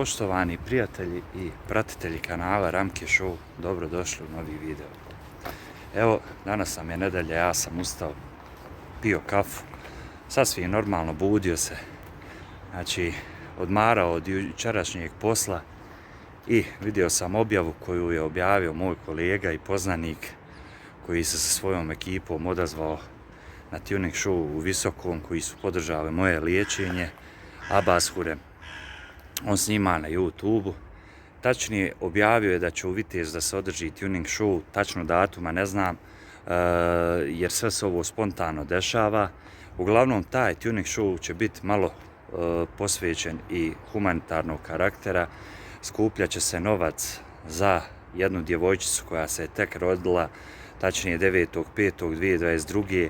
Poštovani prijatelji i pratitelji kanala Ramke Show, dobrodošli u novi video. Evo, danas nam je nedelja, ja sam ustao, pio kafu, sasvim normalno, budio se, znači odmarao od jučerašnjeg posla i vidio sam objavu koju je objavio moj kolega i poznanik koji se sa svojom ekipom odazvao na tuning show u Visokom, koji su podržali moje liječenje, Abbas Hurem. On snima na YouTube-u, tačnije objavio je da će u Vitez da se održi tuning show, tačno datuma ne znam, jer sve se ovo spontano dešava. Uglavnom, taj tuning show će biti malo posvećen i humanitarnog karaktera. Skupljat će se novac za jednu djevojčicu koja se je tek rodila, tačnije 9.5.2022.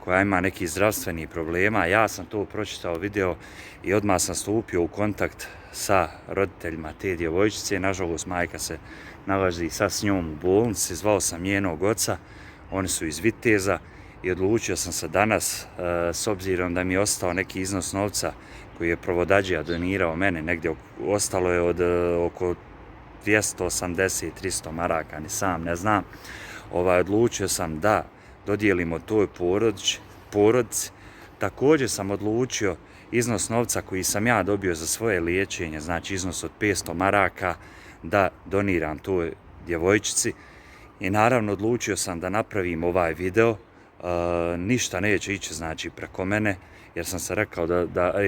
koja ima neki zdravstveni problema. Ja sam to pročitao, video i odmah sam stupio u kontakt sa roditeljima te djevojčice. Nažalost, majka se nalazi sad s njom u bolnici. Zvao sam njenog oca, oni su iz Viteza i odlučio sam se danas, s obzirom da mi je ostao neki iznos novca koji je provodadžija donirao mene, negdje ostalo je od oko 280-300 maraka, ni sam ne znam. Odlučio sam da dodijelimo toj porodici. Također sam odlučio iznos novca koji sam ja dobio za svoje liječenje, znači iznos od 500 maraka, da doniram toj djevojčici. I naravno odlučio sam da napravim ovaj video. Ništa neće ići znači preko mene, jer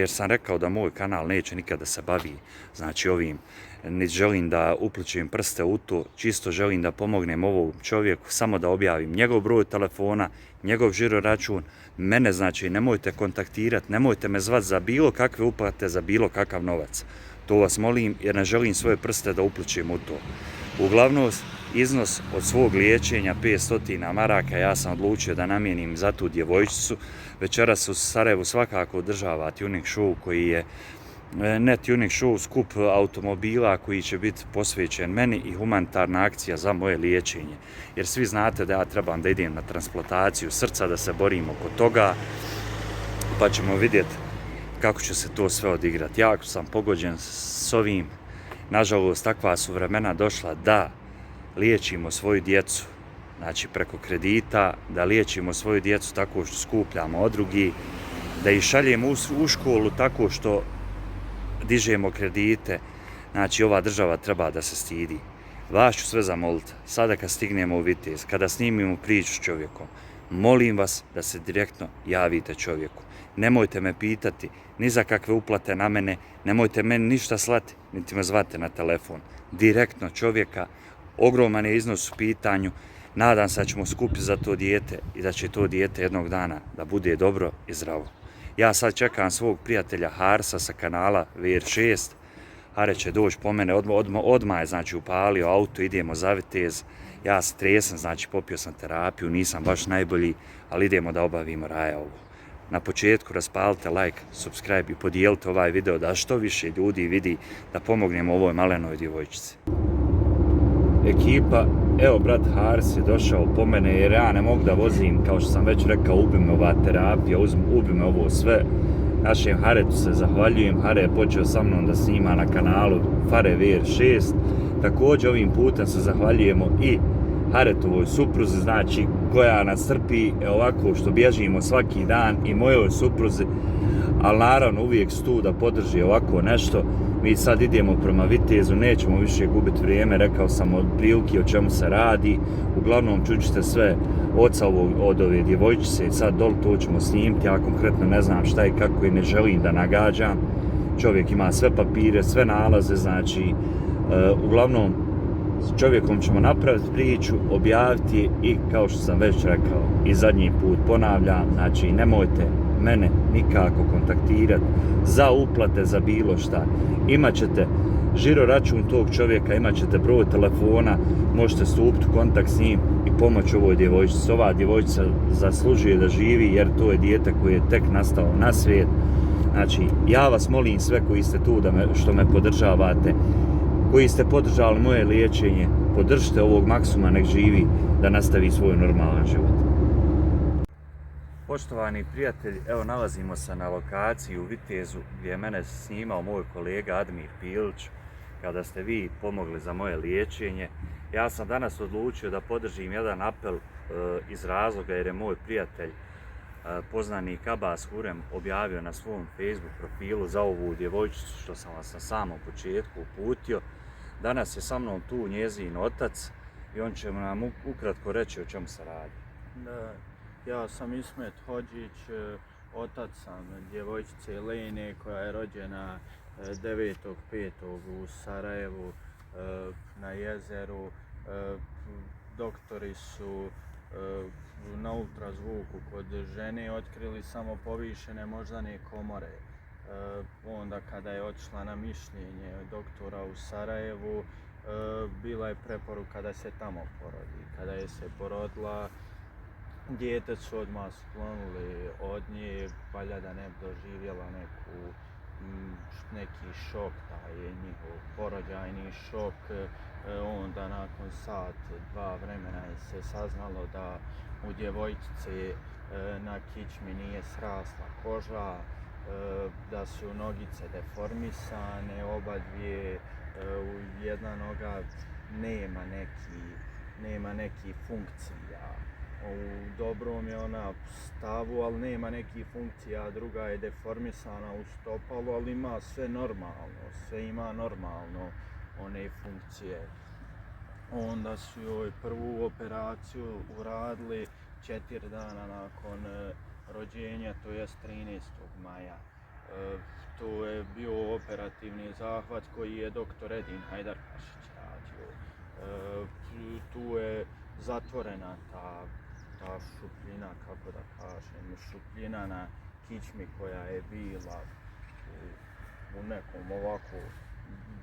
sam rekao da moj kanal neće nikada se bavi znači ovim. Niti želim da upličim prste u to, čisto želim da pomognem ovom čovjeku, samo da objavim njegov broj telefona, njegov žiro račun. Mene znači nemojte kontaktirati, nemojte me zvati za bilo kakve uplate, za bilo kakav novac. To vas molim, jer ne želim svoje prste da upličim u to. Uglavnom, iznos od svog liječenja 500 maraka ja sam odlučio da namijenim za tu djevojčicu. Večeras u Sarajevu svakako održava tuning show koji je ne tuning show, skup automobila koji će biti posvećen meni i humanitarna akcija za moje liječenje. Jer svi znate da ja trebam da idem na transplantaciju srca, da se borim oko toga, pa ćemo vidjeti kako će se to sve odigrati. Jako sam pogođen s ovim. Nažalost, takva su vremena došla da liječimo svoju djecu, znači preko kredita, da liječimo svoju djecu tako što skupljamo od drugih, da ih šaljemo u školu tako što dižemo kredite. Znači, ova država treba da se stidi. Vas ću sve zamoliti, sada kad stignemo u Vitez, kada snimimo priču s čovjekom, molim vas da se direktno javite čovjeku. Nemojte me pitati ni za kakve uplate na mene, nemojte meni ništa slati, niti me zvate na telefon. Direktno čovjeka, ogroman je iznos u pitanju, nadam se da ćemo skupiti za to dijete i da će to dijete jednog dana da bude dobro i zdravo. Ja sad čekam svog prijatelja Harsa sa kanala VR6. Hare će doći po mene, odmah je znači upalio auto, idemo za Vitez. Ja se tresem, znači popio sam terapiju, nisam baš najbolji, ali idemo da obavimo raja ovo. Na početku raspalite like, subscribe i podijelite ovaj video da što više ljudi vidi da pomognemo ovoj malenoj djevojčici. Ekipa, evo brat Hars je došao po mene jer ja ne mogu da vozim, kao što sam već rekao, ubi me ova terapija, ubi me ovo sve. Našem Haretu se zahvaljujem, Hare je počeo sa mnom da snima na kanalu Fare VR6. Također ovim putem se zahvaljujemo i Haretovoj supruzi, znači koja nas trpi ovako što bježimo svaki dan, i mojoj supruzi, ali naravno uvijek su tu da podrži ovako nešto. Mi sad idemo prema Vitezu, nećemo više gubiti vrijeme, rekao sam od prilike o čemu se radi. Uglavnom čućete sve oca od ove djevojčice, sad doli to ćemo snimiti, ja konkretno ne znam šta i kako i ne želim da nagađam. Čovjek ima sve papire, sve nalaze, znači uglavnom s čovjekom ćemo napraviti priču, objaviti i kao što sam već rekao i zadnji put ponavljam, znači nemojte mene nikako kontaktirati za uplate, za bilo šta. Imaćete žiro račun tog čovjeka, imaćete broj telefona, možete stupiti u kontakt s njim i pomoći ovoj djevojčici. Ova djevojčica zaslužuje da živi jer to je dijete koje je tek nastao na svijet. Znači, ja vas molim sve koji ste tu što me podržavate, koji ste podržali moje liječenje, podržite ovog Maksuma, nek živi, da nastavi svoj normalan život. Poštovani prijatelji, evo nalazimo se na lokaciji u Vitezu gdje je mene snimao moj kolega Admir Pilić. kada ste vi pomogli za moje liječenje. Ja sam danas odlučio da podržim jedan apel iz razloga jer je moj prijatelj poznanik Abbas Hurem objavio na svom Facebook profilu za ovu djevojčicu što sam vas na samom početku uputio. Danas je sa mnom tu njezin otac i on će nam ukratko reći o čemu se radi. Da, ja sam Ismet Hodžić, otac sam djevojčice Lene koja je rođena 9.5. u Sarajevu na jezeru. Doktori su na ultrazvuku kod žene otkrili samo povišene moždane komore. Onda kada je otišla na mišljenje doktora u Sarajevu, bila je preporuka da se tamo porodi. Kada je se porodila, dijete su odmah sklonili od nje, valjda da ne bi doživjela neki šok, taj je njihov porođajni šok. Onda nakon sat, dva vremena je se saznalo da u djevojčice na kičmi nije srasla koža, da su nogice deformisane, oba dvije, jedna noga nema neki funkcija. U dobrom je ona stavu, ali nema nekih funkcija, druga je deformisana u stopalu, ali ima sve normalno, sve ima normalno one funkcije. Onda su joj prvu operaciju uradili 4 dana nakon rođenja, to jest 13. maja. To je bio operativni zahvat koji je dr. Edin Hajdarkašić radio. Tu je zatvorena ta šupljina, kako da kažem, šupljina na kičmi koja je bila u nekom ovako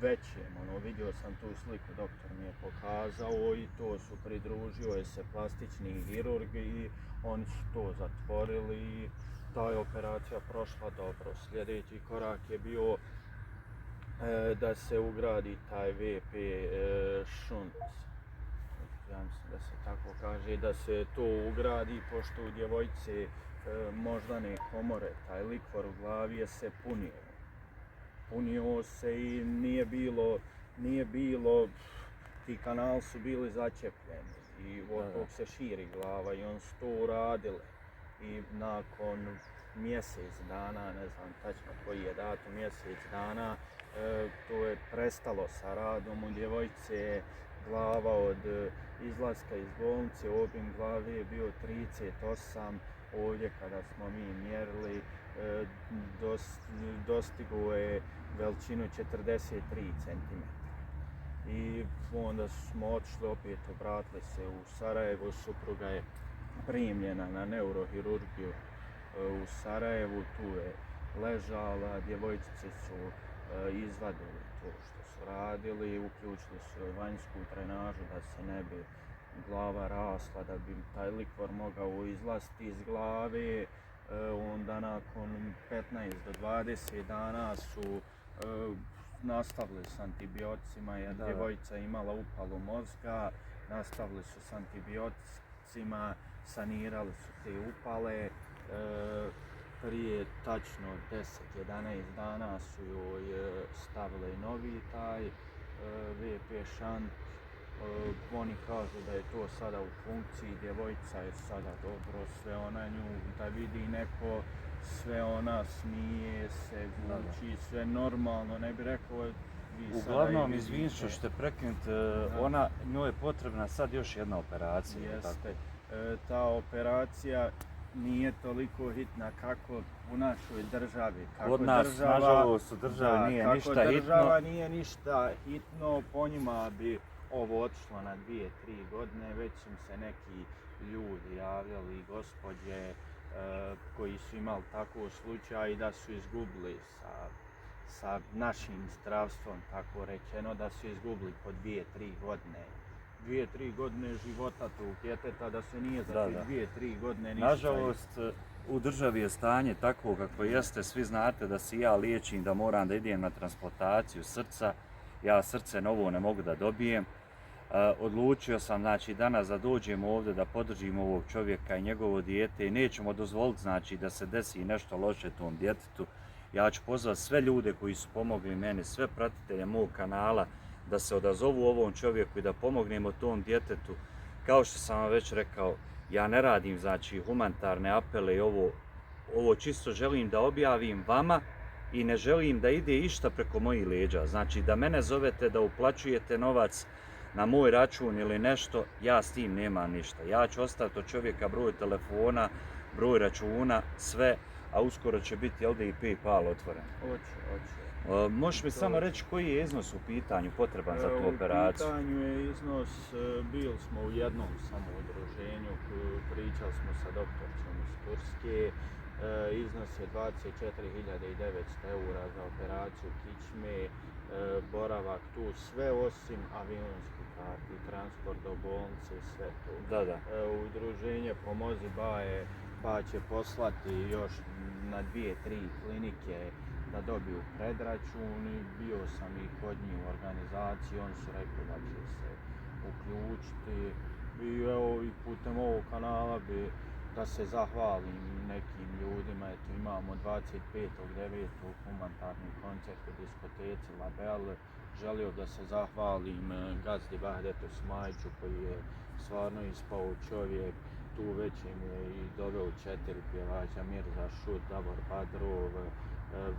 većem, vidio sam tu sliku, doktor mi je pokazao i to su pridružio je se plastični hirurg i oni su to zatvorili i ta je operacija prošla dobro. Sljedeći korak je bio da se ugradi taj VP šunt. Ja mislim da se tako kaže, da se to ugradi, pošto u djevojce moždane komore, taj likvor u glavi je se punio se i nije bilo, ti kanali su bili začepljeni i od tog se širi glava i on su to uradili. I nakon mjesec dana, ne znam tačno koji je datum, mjesec dana, to je prestalo sa radom. U djevojce glava od izlaska iz bolnice, obim glave je bio 38, ovdje kada smo mi mjerili dostigao je veličinu 43 cm. I onda smo otišli opet, obratili se u Sarajevo, supruga je primljena na neurohirurgiju u Sarajevu, tu je ležala, djevojčice su izvadili to što su radili, uključili su joj vanjsku trenažu da se ne bi glava rasla, da bi taj likvor mogao izlaziti iz glave. Onda nakon 15 do 20 dana su nastavili s antibioticima jer djevojčica imala upalu mozga, nastavili su s antibioticima, sanirali su te upale. Prije tačno 10-11 dana su joj stavili novi taj VP šant. Oni kažu da je to sada u funkciji, djevojčica je sada dobro, sve ona nju da vidi neko, sve ona smije se, guči, sve normalno, ne bi rekao vi sada. Uglavnom, izvinite što ćete prekinuti, njoj je potrebna sad još jedna operacija. Jeste, ta operacija nije toliko hitna kako u našoj državi. Kod nas, nažalost, u državi nije ništa hitno. Kako država nije ništa hitno, po njima bi ovo otišlo na 2-3 godine, već im se neki ljudi javljali, gospođe koji su imali takav slučaj da su izgubili sa našim zdravstvom, tako rečeno, da su izgubili po 2-3 godine. 2-3 godine života tog djeteta, da se nije za 2-3 godine ništa. Nažalost, u državi je stanje tako kako jeste, svi znate da se ja liječim, da moram da idem na transplantaciju srca, ja srce novo ne mogu da dobijem. Odlučio sam danas da dođem ovdje da podržim ovog čovjeka i njegovo dijete i nećemo dozvoliti da se desi nešto loše tom djetetu. Ja ću pozvati sve ljude koji su pomogli meni, sve pratitelje mog kanala, da se odazovu ovom čovjeku i da pomognemo tom djetetu. Kao što sam vam već rekao, ja ne radim znači humanitarne apele i ovo čisto želim da objavim vama i ne želim da ide išta preko mojih leđa. Znači da mene zovete da uplaćujete novac na moj račun ili nešto, ja s tim nemam ništa. Ja ću ostaviti od čovjeka broj telefona, broj računa, sve, a uskoro će biti ovdje i PayPal otvoren. Hoće. Možeš mi samo reći koji je iznos u pitanju potreban za tu operaciju? U pitanju je iznos, bili smo u jednom samo udruženju, pričali smo sa doktorcom iz Turske, iznos je 24.900 eura za operaciju kičme, boravak tu, sve osim avionskih karti, transport do bolnice, sve to. Da. Udruženje Pomozi Ba će poslati još na 2-3 klinike da dobiju predračun i bio sam i kod njih u organizaciji, oni su rekli da će se uključiti i evo i putem ovog kanala bi da se zahvalim nekim ljudima. Eto, imamo 25.9. humanitarni koncert u diskoteci Label. Želio da se zahvalim gazdi Vahdetu Smajiću koji je stvarno ispao čovjek. Tu već im je i doveo 4 pjevača, Mirza Šut, Davor Badrov,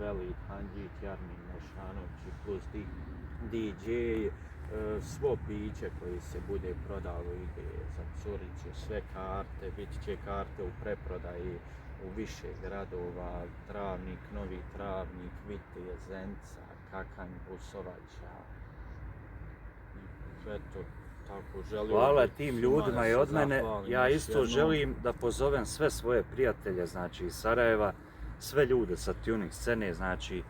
Velid Handžić, Jarmin Mešanović i plus DJ. Svo piće koji se bude prodalo ide za curicu, sve karte, bit će karte u preprodaji u više gradova, Travnik, Novi Travnik, Vitije, Zenca, Kakanj, Busovača. Eto, tako želio. Hvala tim ljudima i od mene. Ja isto želim da pozovem sve svoje prijatelje, znači iz Sarajeva, sve ljude sa tuning scene, znači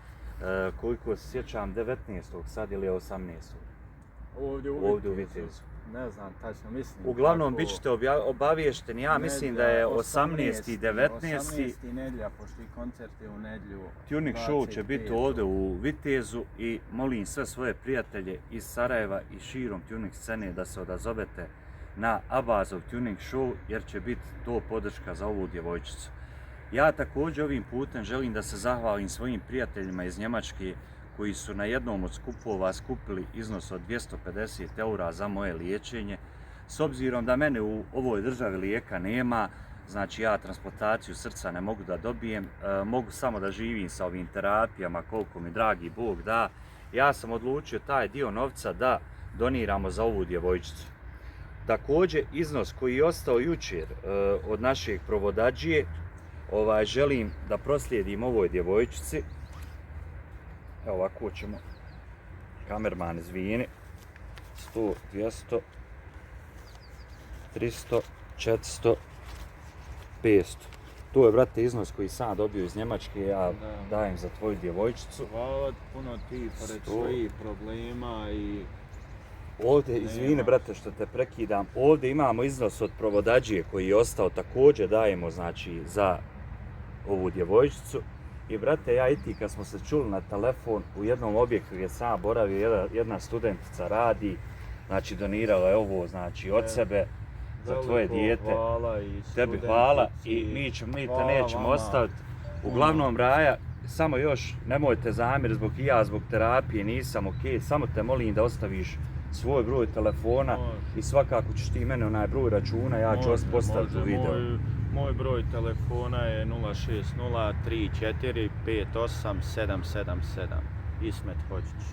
koliko se sjećam 19. sad ili 18. Ovdje u Vitezu. Ne znam, tačno mislim. Uglavnom bit ćete obavješteni, ja mislim da je 18. i 19. 18. nedjelja, pošto i koncert je u nedjelju. Tuning show će biti ovdje u Vitezu i molim sve svoje prijatelje iz Sarajeva i širom tuning scene da se odazovete na Abazov tuning show jer će biti to podrška za ovu djevojčicu. Ja također ovim putem želim da se zahvalim svojim prijateljima iz Njemačke koji su na jednom od skupova skupili iznos od 250 eura za moje liječenje. S obzirom da mene u ovoj državi lijeka nema, znači ja transplantaciju srca ne mogu da dobijem, mogu samo da živim sa ovim terapijama koliko mi dragi Bog da. Ja sam odlučio taj dio novca da doniramo za ovu djevojčicu. Također iznos koji je ostao jučer od našeg provodadžije, želim da proslijedim ovoj djevojčici. Evo ovako ćemo, kamerman izvini, 100, 200, 300, 400, 500. To je, brate, iznos koji sam dobio iz Njemačke, ja dajem za tvoju djevojčicu. Hvala puno ti, pored svojih problema i... Ovdje, izvini, brate, što te prekidam, ovdje imamo iznos od provodadžije koji je ostao, također dajemo, znači, za ovu djevojčicu. I brate, ja i ti kad smo se čuli na telefon u jednom objektu gdje sam boravio, jedna studentica radi, znači donirala je ovo, znači od sebe za tvoje dijete. Tebi hvala i mi te nećemo ostaviti. Uglavnom, Raja, samo još nemojte zamjeriti zbog terapije, nisam okej, samo te molim da ostaviš svoj broj telefona i svakako ćeš ti mene onaj broj računa, ja ću postaviti u video. Moj broj telefona je 06034587777. Ismet Hođić.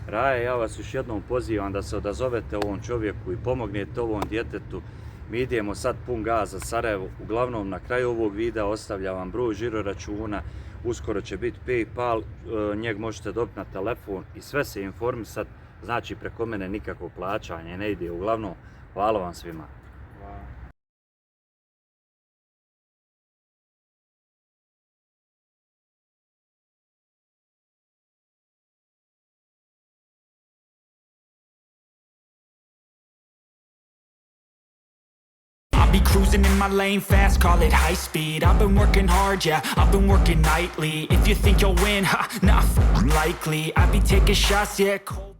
Raja, ja vas još jednom pozivam da se odazovete ovom čovjeku i pomognete ovom djetetu. Mi idemo sad pun gas za Sarajevo. Uglavnom, na kraju ovog videa ostavljam vam broj žiro računa. Uskoro će biti PayPal, njeg možete dobiti na telefon i sve se informisati. Znači, preko mene nikakvo plaćanje ne ide. Uglavnom, hvala vam svima. Be cruising in my lane fast, call it high speed. I've been working hard, yeah, I've been working nightly. If you think you'll win, ha, not likely. I be taking shots, yeah, cold.